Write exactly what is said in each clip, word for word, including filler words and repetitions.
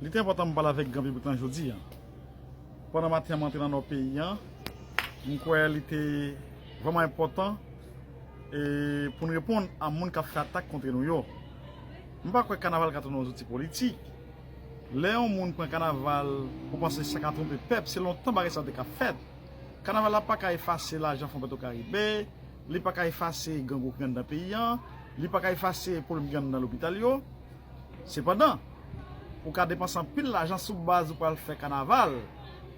Li te enpòtan m pale avèk gran piblik lan jodi a. Pandan maten an, m antre nan nò peyi an, m kwè li te vrèman enpòtan e pou n reponn a moun k ap fè atak kont nou yo. M pa kwè kanaval ka tounen yon zouti politik. Lè yon moun pran kanaval, ou panse sa ka twonpe pèp, se lontan bagay sa te ka fèt. Kanaval la pa ka efase lajan Fon Petro Karibe, li pa ka efase grangou ki anndan peyi an, li pa ka efase pwoblèm ki anndan lopital yo. Sepandan, ou ka depanse anpil lajan sou baz ou pral fè kanaval,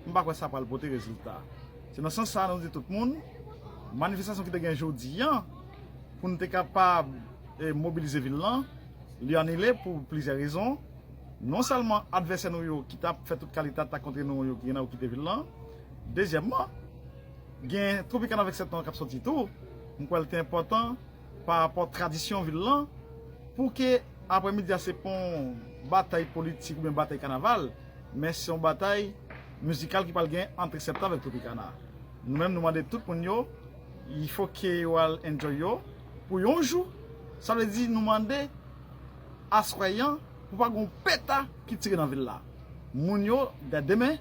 m pa kwè sa pral pote rezilta. Se nan sans sa a nou di tout moun, manifestasyon ki te gen jodi a, pou n te kapab e, mobilize vil lan, li anile pou plizyè rezon. Non sèlman advèsè nou yo ki t ap fè tout kalite atak kont nou yo ki gen nan yo kite vil lan. Dezyèmman, gen Tropicana avèk Septan k ap sòti tou. M kwè l te enpòtan pa rapò tradisyon vil lan pou ke aprèmidi a se pa yon batay politik oubyen batay kanaval, men se yon batay mizikal ki pral gen ant Septan avèk Tropicana. Nou menm nou mande tout moun yo, il faut ke yo al enjoy yo pou yon jou. Sa vle di nou mande aswè an pou pa gon peta ki tire nan vil la. Moun yo, dè demen,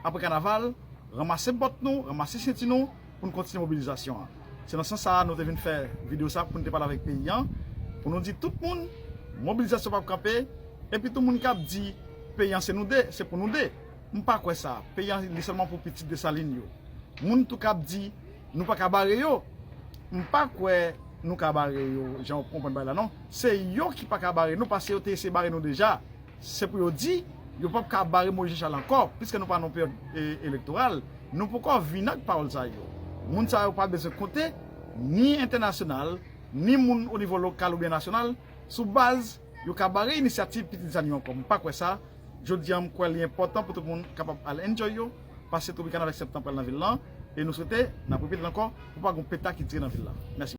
apre kanaval, ranmase bòt nou, ranmase senti nou pou n kontinye mobilizasyon an. Se nan sans sa a nou te vin fè videyo sa pou n te pale avèk peyi an, pou nou di tout moun, mobilizasyon p ap kanpe, epi tout moun k ap di peyi an se nou de, se pou nou de. M pa kwè sa. Peyi an li sèlman pou pitit Desalin yo. Moun tou k ap di nou pa ka bare yo, m pa kwè nou ka bare yo jan w konprann bagay la non. Se yo ki pa ka bare nou paske yo te eseye bare nou deja. Se pou yo di yo p ap ka bare Moyiz Jacques ankò, piske nou pa nan peryòd e, elektoral. Nou poko vin ak pawòl sa yo. Moun sa yo pa bezwen konte, ni entènasyonal, ni moun o nivo lokal oubyen nasyonal, sou baz yo ka bare inisyativ pitit Desalin yo ankò. M pa kwè sa. Jodi a, m kwè li enpòtan pou tout moun kapab al enjoy yo, pase Tropicana avèk Septan pral nan vil lan, e nou swete, n ap repete l ankò, pou pa gon peta ki tire nan vil la. Mèsi.